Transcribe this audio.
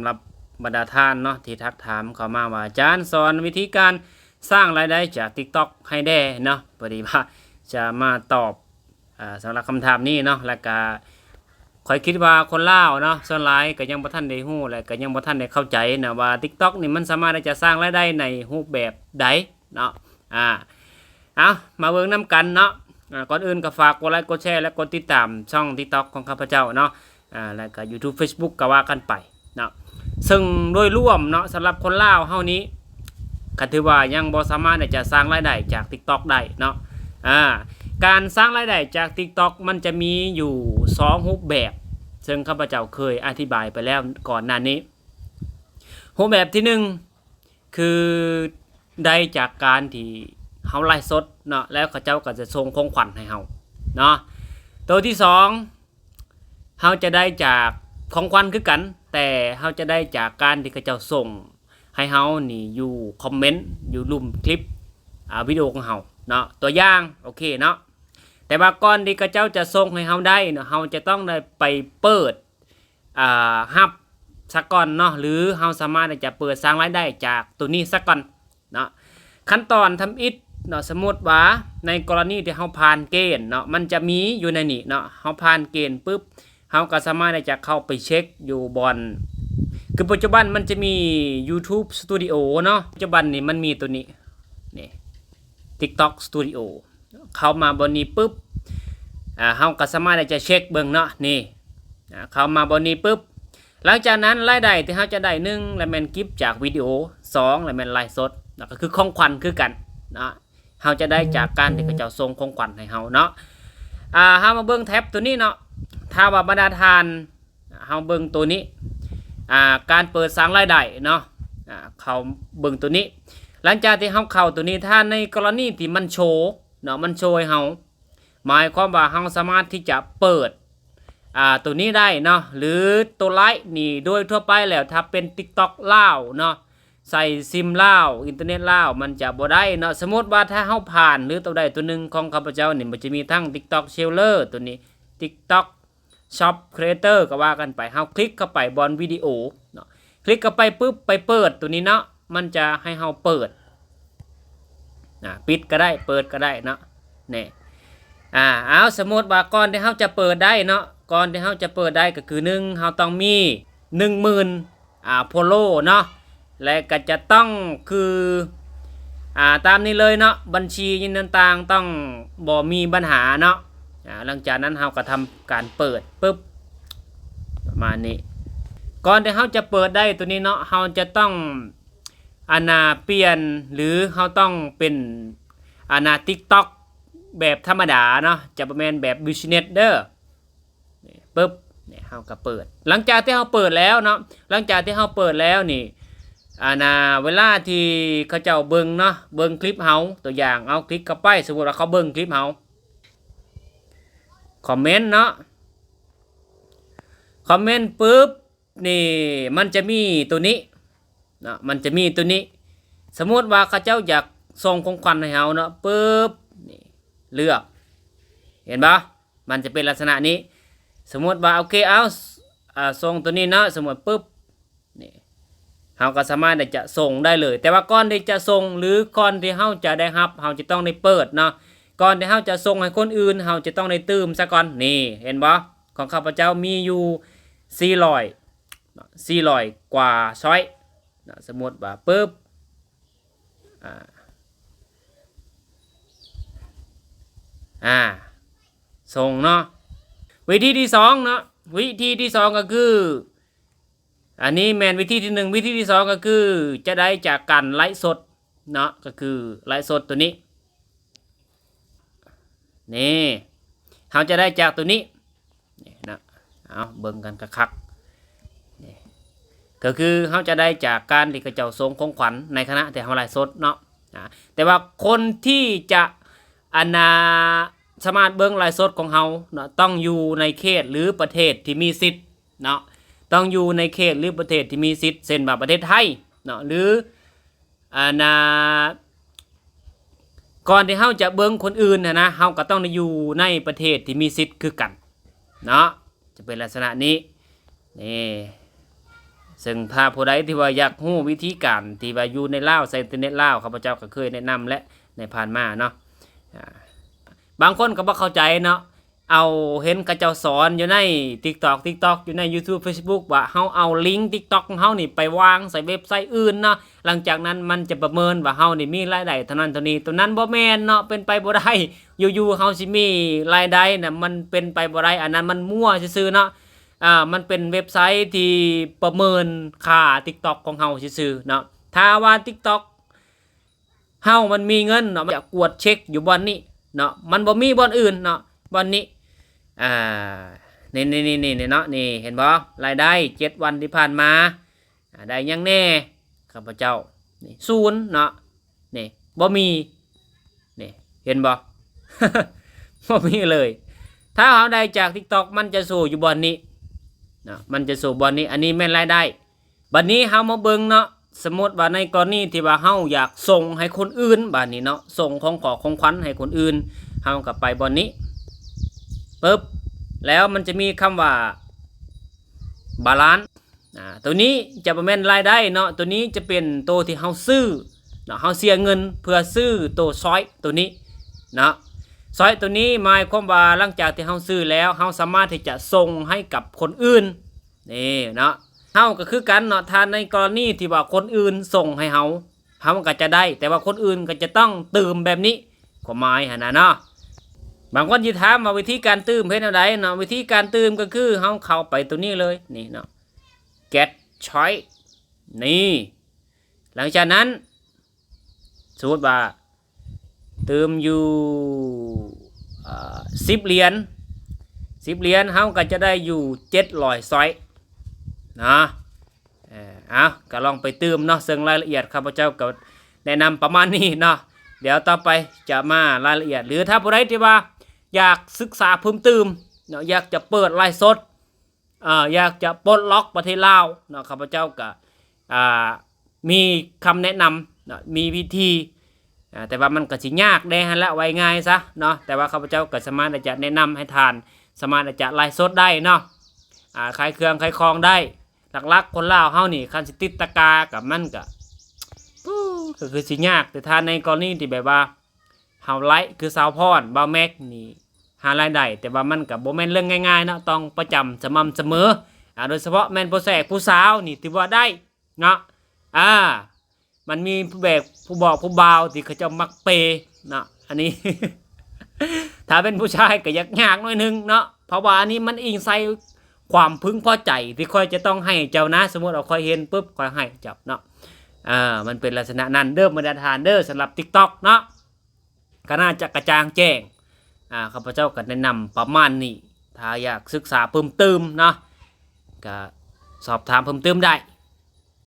ສຳລັບບັນດາທ່ານເນາະ ທີ່ທັກຖາມເຂົ້າມາວ່າ ອາຈານສອນວິທີການສ້າງລາຍໄດ້ຈາກ TikTok ໃຫ້ແດ່ເນາະ. ພໍດີວ່າຈະມາຕອບ ອ່າ ສຳລັບຄຳຖາມນີ້ເນາະ ແລ້ວກະຂ້ອຍຄິດວ່າຄົນລາວເນາະ ສ່ວນຫຼາຍກໍຍັງບໍ່ທັນໄດ້ຮູ້ ແລະ ກໍຍັງບໍ່ທັນໄດ້ເຂົ້າໃຈນະວ່າ TikTok ນີ້ມັນສາມາດທີ່ຈະສ້າງລາຍໄດ້ໃນຮູບແບບໃດເນາະ. ອ່າ ເອົາ ມາເບິ່ງນຳກັນເນາະ. ອ່າ ກ່ອນອື່ນກໍຝາກກົດໄລ ກົດແຊ ແລະ ກົດຕິດຕາມຊ່ອງ TikTok ຂອງຂ້າພະເຈົ້າເນາະ. ອ່າ ແລ້ວກໍ YouTube Facebook ກໍວ່າກັນໄປເນາະ. ເຊິ່ງໂດຍລວມເນາະ ສຳລັບຄົນລາວເຮົານີ້ ກໍຖືວ່າຍັງບໍ່ສາມາດທີ່ຈະສ້າງລາຍໄດ້ຈາກ TikTok ໄດ້ເນາະ. ອ່າ ການສ້າງລາຍໄດ້ຈາກ TikTok ມັນຈະມີຢູ່ສອງຮູບແບບ ເຊິ່ງຂ້າພະເຈົ້າເຄີຍອະທິບາຍໄປແລ້ວກ່ອນໜ້ານີ້. ຮູບແບບທີໜຶ່ງ ຄືໄດ້ຈາກການທີ່ເຮົາໄລຟ໌ສົດເນາະ ແລ້ວເຂົາເຈົ້າກໍຈະສົ່ງຂອງຂວັນໃຫ້ເຮົາເນາະ. ໂຕທີສອງ ເຮົາຈະໄດ້ຈາກຂອງຂວັນຄືກັນ ແຕ່ເຮົາຈະໄດ້ຈາກການທີ່ເຂົາເຈົ້າສົ່ງໃຫ້ເຮົານີ້ຢູ່ຄອມເມັນ ຢູ່ລຸ່ມຄລິບ ອ່າ ວິດີໂອຂອງເຮົາເນາະ. ຕົວຢ່າງ ໂອເຄເນາະ ແຕ່ວ່າກ່ອນທີ່ເຂົາເຈົ້າຈະສົ່ງໃຫ້ເຮົາໄດ້ເນາະ ເຮົາຈະຕ້ອງໄດ້ໄປເປີດ ອ່າ ຮັບສາກ່ອນເນາະ ຫຼື ເຮົາສາມາດທີ່ຈະເປີດສ້າງລາຍໄດ້ຈາກໂຕນີ້ສາກ່ອນເນາະ. ຂັ້ນຕອນທຳອິດເນາະ ສົມມຸດວ່າໃນກໍລະນີທີ່ເຮົາຜ່ານເກນເນາະ ມັນຈະມີຢູ່ໃນນີ້ເນາະ ເຮົາຜ່ານເກນປຶບ ເຮົາກໍສາມາດທີ່ຈະເຂົ້າໄປເຊັກຢູ່ບ່ອນ ຄືປັດຈຸບັນມັນຈະມີ YouTube Studio ເນາະ. ປັດຈຸບັນນີ້ມັນມີໂຕນີ້ ນີ້ TikTok Studio ເຂົ້າມາບ່ອນນີ້ປຶບ ອ່າ ເຮົາກໍສາມາດທີ່ຈະເຊັກເບິ່ງເນາະ ນີ້ ອ່າ ເຂົ້າມາບ່ອນນີ້ປຶບ ຫຼັງຈາກນັ້ນລາຍໄດ້ທີ່ເຮົາຈະໄດ້ ໜຶ່ງ ລະແມ່ນກິບຈາກວິດີໂອ ສອງ ລະແມ່ນໄລຟ໌ສົດເນາະ ກໍຄືຂອງຂວັນຄືກັນເນາະ ເຮົາຈະໄດ້ຈາກການທີ່ເຂົາເຈົ້າສົ່ງຂອງຂວັນໃຫ້ເຮົາເນາະ. ອ່າ ເຮົາມາເບິ່ງແທັບໂຕນີ້ເນາະ ຖ້າວ່າບັນດາທ່ານ ເຮົາເບິ່ງໂຕນີ້ ອ່າ ການເປີດສ້າງລາຍໄດ້ເນາະ ອ່າ ເຂົ້າເບິ່ງໂຕນີ້ ຫຼັງຈາກທີ່ເຮົາເຂົ້າໂຕນີ້ ຖ້າໃນກໍລະນີທີ່ມັນໂຊເນາະ ມັນໂຊໃຫ້ເຮົາ ໝາຍຄວາມວ່າເຮົາສາມາດທີ່ຈະເປີດ ອ່າ ໂຕນີ້ໄດ້ເນາະ ຫຼື ໂຕໄລຟ໌ນີ້ ໂດຍທົ່ວໄປແລ້ວ ຖ້າເປັນ TikTok ລາວເນາະ ໃຊ້ຊິມລາວ ອິນເຕີເນັດລາວ ມັນຈະບໍ່ໄດ້ເນາະ. ສົມມຸດວ່າຖ້າເຮົາຜ່ານ ຫຼື ໂຕໃດໂຕໜຶ່ງຂອງຂ້າພະເຈົ້ານີ້ ມັນຈະມີທັງ TikTok Seller ໂຕນີ້ TikTok Shop Creator ກໍວ່າກັນໄປ ເຮົາຄລິກເຂົ້າໄປບ່ອນວິດີໂອເນາະ ຄລິກເຂົ້າໄປປຶບ ໄປເປີດໂຕນີ້ເນາະ ມັນຈະໃຫ້ເຮົາເປີດ ອ່າ ປິດກໍໄດ້ ເປີດກໍໄດ້ເນາະ ນີ້ ອ່າ ເອົາ ສົມມຸດວ່າກ່ອນທີ່ເຮົາຈະເປີດໄດ້ເນາະ ກ່ອນທີ່ເຮົາຈະເປີດໄດ້ກໍຄື ໜຶ່ງ ເຮົາຕ້ອງມີ ໜຶ່ງໝື່ນ ອ່າ ໂຟໂລເນາະ ແລະ ກໍຈະຕ້ອງຄື ອ່າ ຕາມນີ້ເລີຍເນາະ ບັນຊີຫຍັງຕ່າງໆ ຕ້ອງບໍ່ມີບັນຫາເນາະ. ອ່າ ຫຼັງຈາກນັ້ນເຮົາກໍທຳການເປີດປຶບ ປະມານນີ້. ກ່ອນທີ່ເຮົາຈະເປີດໄດ້ໂຕນີ້ເນາະ ເຮົາຈະຕ້ອງ ອັນນ່າ ປ່ຽນ ຫຼື ເຮົາຕ້ອງເປັນ ອັນນ່າ TikTok ແບບທຳມະດາເນາະ ຈະບໍ່ແມ່ນແບບ Business ເດີ. ນີ້ ປຶບ ນີ້ ເຮົາກໍເປີດ. ຫຼັງຈາກທີ່ເຮົາເປີດແລ້ວເນາະ ຫຼັງຈາກທີ່ເຮົາເປີດແລ້ວນີ້ ອັນນ່າ ເວລາທີ່ເຂົາເຈົ້າເບິ່ງເນາະ ເບິ່ງຄລິບເຮົາ ຕົວຢ່າງ ເອົາ ຄລິກເຂົ້າໄປ ສົມມຸດວ່າເຂົາເບິ່ງຄລິບເຮົາ ຄອມເມັນເນາະ ຄອມເມັນປຶບ ນີ້ ມັນຈະມີໂຕນີ້ເນາະ ມັນຈະມີໂຕນີ້ ສົມມຸດວ່າເຂົາເຈົ້າຢາກສົ່ງຂອງຂວັນໃຫ້ເຮົາເນາະ ປຶບ ນີ້ ເລືອກ ເຫັນບໍ່? ມັນຈະເປັນລັກສະນະນີ້ ສົມມຸດວ່າ ໂອເຄ ເອົາ ອ່າ ສົ່ງໂຕນີ້ເນາະ ສົມມຸດ ປຶບ ນີ້ ເຮົາກໍສາມາດທີ່ຈະສົ່ງໄດ້ເລີຍ. ແຕ່ວ່າກ່ອນທີ່ຈະສົ່ງ ຫຼື ກ່ອນທີ່ເຮົາຈະໄດ້ຮັບ ເຮົາຈະຕ້ອງໄດ້ເປີດເນາະ ກ່ອນທີ່ເຮົາຈະສົ່ງໃຫ້ຄົນອື່ນ ເຮົາຈະຕ້ອງໄດ້ຕື່ມຊະກ່ອນ. ນີ້ ເຫັນບໍ່? ຂອງຂ້າພະເຈົ້າມີຢູ່ສີ່ຮ້ອຍ ສີ່ຮ້ອຍກວ່າຊ້ອຍເນາະ ສົມມຸດວ່າ ປຶບ ອ່າ ອ່າ ສົ່ງເນາະ. ວິທີທີສອງເນາະ ວິທີທີສອງກໍຄື ອັນນີ້ແມ່ນວິທີທີໜຶ່ງ ວິທີທີສອງກໍຄືຈະໄດ້ຈາກການໄລຟ໌ສົດເນາະ ກໍຄືໄລຟ໌ສົດໂຕນີ້ ນີ້ ເຮົາຈະໄດ້ຈາກໂຕນີ້ ນີ້ເນາະ ເອົາ ເບິ່ງກັນຄັກໆ ນີ້ ກໍຄືເຮົາຈະໄດ້ຈາກການທີ່ເຂົາເຈົ້າສົ່ງຂອງຂວັນໃນຂະນະທີ່ເຮົາໄລຟ໌ສົດເນາະ. ອ່າ ແຕ່ວ່າຄົນທີ່ຈະ ອັນນ່າ ສາມາດເບິ່ງໄລຟ໌ສົດຂອງເຮົາເນາະ ຕ້ອງຢູ່ໃນເຂດ ຫຼື ປະເທດທີ່ມີສິດເນາະ ຕ້ອງຢູ່ໃນເຂດ ຫຼື ປະເທດທີ່ມີສິດ ເຊັ່ນວ່າປະເທດໄທເນາະ ຫຼື ອັນນ່າ ກ່ອນທີ່ເຮົາຈະເບິ່ງຄົນອື່ນຫັ້ນນະ ເຮົາກໍຕ້ອງໄດ້ຢູ່ໃນປະເທດທີ່ມີສິດຄືກັນເນາະ ຈະເປັນລັກສະນະນີ້. ນີ້ ເຊິ່ງຖ້າຜູ້ໃດທີ່ວ່າຢາກຮູ້ວິທີການທີ່ວ່າຢູ່ໃນລາວ ໃຊ້ອິນເຕີເນັດລາວ ຂ້າພະເຈົ້າກໍເຄີຍແນະນຳແຫຼະໃນຜ່ານມາເນາະ. ອາ ບາງຄົນກໍບໍ່ເຂົ້າໃຈເນາະ ເອົາ ເຫັນເຂົາເຈົ້າສອນຢູ່ໃນ TikTok TikTok ຢູ່ໃນ YouTube Facebook ວ່າເຮົາເອົາລິງ TikTok ຂອງເຮົານີ້ໄປວາງໃສ່ເວັບໄຊອື່ນເນາະ ຫຼັງຈາກນັ້ນມັນຈະປະເມີນວ່າເຮົານີ້ມີລາຍໄດ້ເທົ່ານັ້ນເທົ່ານີ້. ຕົວນັ້ນບໍ່ແມ່ນເນາະ ເປັນໄປບໍ່ໄດ້ ຢູ່ໆເຮົາຊິມີລາຍໄດ້ນະ ມັນເປັນໄປບໍ່ໄດ້ ອັນນັ້ນມັນມົ່ວຊື່ໆເນາະ. ອາ ມັນເປັນເວັບໄຊທີ່ປະເມີນຄ່າ TikTok ຂອງເຮົາຊື່ໆເນາະ. ຖ້າວ່າ TikTok ເຮົາມັນມີເງິນເນາະ ມັນຈະກວດເຊັກຢູ່ບ່ອນນີ້ເນາະ ມັນບໍ່ມີບ່ອນອື່ນເນາະ ບ່ອນນີ້. ອາ ນີ້ໆໆໆເນາະ ນີ້ເຫັນບໍ່ ລາຍໄດ້ເຈັດວັນທີ່ຜ່ານມາ ອາ ໄດ້ຫຍັງແດ່ ຂ້າພະເຈົ້າ ນີ້ ສູນເນາະ ນີ້ ບໍ່ມີ ນີ້ ເຫັນບໍ່ ບໍ່ມີເລີຍ. ຖ້າເຮົາໄດ້ຈາກ TikTok ມັນຈະໂຊຢູ່ບ່ອນນີ້ເນາະ ມັນຈະໂຊບ່ອນນີ້ ອັນນີ້ແມ່ນລາຍໄດ້. ບັດນີ້ເຮົາມາເບິ່ງເນາະ ສົມມຸດວ່າໃນກໍລະນີທີ່ວ່າເຮົາຢາກສົ່ງໃຫ້ຄົນອື່ນ ບາດນີ້ເນາະ ສົ່ງຂອງຂອງຂວັນໃຫ້ຄົນອື່ນ ເຮົາກໍໄປບ່ອນນີ້ປຶບ ແລ້ວມັນຈະມີຄຳວ່າ balance ອາ ໂຕນີ້ຈະບໍ່ແມ່ນລາຍໄດ້ເນາະ ໂຕນີ້ຈະເປັນໂຕທີ່ເຮົາຊື້ເນາະ ເຮົາເສຍເງິນເພື່ອຊື້ໂຕຊອຍໂຕນີ້ເນາະ. ຊອຍໂຕນີ້ໝາຍຄວາມວ່າຫຼັງຈາກທີ່ເຮົາຊື້ແລ້ວ ເຮົາສາມາດທີ່ຈະສົ່ງໃຫ້ກັບຄົນອື່ນ ນີ້ເນາະ ເຮົາກໍຄືກັນເນາະ ຖ້າໃນກໍລະນີທີ່ວ່າຄົນອື່ນສົ່ງໃຫ້ເຮົາ ເຮົາກໍຈະໄດ້ ແຕ່ວ່າຄົນອື່ນກໍຈະຕ້ອງຕື່ມແບບນີ້ ຄວາມໝາຍຫັ້ນນະເນາະ. ບາງຄົນຊິຖາມວ່າວິທີການຕື່ມເຮັດແນວໃດເນາະ ວິທີການຕື່ມກໍຄືເຮົາເຂົ້າໄປໂຕນີ້ເລີຍ ນີ້ເນາະ Get Choice ນີ້ ຫຼັງຈາກນັ້ນ ສົມມຸດວ່າຕື່ມຢູ່ ເອີ ສິບຫຼຽນ ສິບຫຼຽນ ເຮົາກໍຈະໄດ້ຢູ່ເຈັດຮ້ອຍຊອຍເນາະ. ເອີ ເອົາ ກໍລອງໄປຕື່ມເນາະ ເຊິ່ງລາຍລະອຽດຂ້າພະເຈົ້າກໍແນະນຳປະມານນີ້ເນາະ. ດຽວຕໍ່ໄປຈະມາລາຍລະອຽດ ຫຼື ຖ້າຜູ້ໃດທີ່ວ່າຢາກສຶກສາເພີ່ມຕື່ມເນາະ ຢາກຈະເປີດໄລຟ໌ສົດ ເອີ ຢາກຈະປົດລັອກປະເທດລາວເນາະ ຂ້າພະເຈົ້າກະ ອ່າ ມີຄຳແນະນຳເນາະ ມີວິທີ ອ່າ ແຕ່ວ່າມັນກະຊິຍາກແດ່ຫັ້ນລະ ເວົ້າງ່າຍຊະເນາະ. ແຕ່ວ່າຂ້າພະເຈົ້າກະສາມາດທີ່ຈະແນະນຳໃຫ້ທ່ານ ສາມາດທີ່ຈະໄລຟ໌ສົດໄດ້ເນາະ ອ່າ ຂາຍເຄື່ອງຂາຍຂອງໄດ້. ຫຼັກໆຄົນລາວເຮົານີ້ ຄັນຊິຕິດຕະກາກະ ມັນກະ ໂອ້ ກະຄືຊິຍາກ ແຕ່ຖ້າໃນກໍລະນີທີ່ແບບວ່າ ເຮົາໄລຟ໌ຄືສາວພອນ ບ່າວແມັກນີ້ຫາລາຍໄດ້ ແຕ່ວ່າມັນກໍບໍ່ແມ່ນເລື່ອງງ່າຍໆເນາະ ຕ້ອງປະຈຳສະໝ່ຳສະເໝີ. ອາ ໂດຍສະເພາະແມ່ນຜູ້ແຊກຜູ້ສາວນີ້ຖືວ່າໄດ້ເນາະ. ອາ ມັນມີແບບຜູ້ບອກຜູ້ບ່າວທີ່ເຂົາເຈົ້າມັກເປເນາະ ອັນນີ້ ຖ້າເປັນຜູ້ຊາຍກໍຢາກຍາກໜ້ອຍໜຶ່ງເນາະ ເພາະວ່າອັນນີ້ມັນອີງໃສ່ຄວາມເພິ່ງພໍໃຈທີ່ຂ້ອຍຈະຕ້ອງໃຫ້ເຈົ້ານະ. ສົມມຸດວ່າຂ້ອຍເຫັນປຶບ ຂ້ອຍໃຫ້ເຈົ້າເນາະ. ເອີ ມັນເປັນລັກສະນະນັ້ນເດີ ບັນດາທ່ານເດີ ສຳລັບ TikTok ເນາະ ກໍໜ້າຈະກະຈ່າງແຈ້ງ. ອ່າ ຂ້າພະເຈົ້າກໍແນະນຳປະມານນີ້ ຖ້າຢາກສຶກສາເພີ່ມຕື່ມເນາະ ກໍສອບຖາມເພີ່ມຕື່ມໄດ້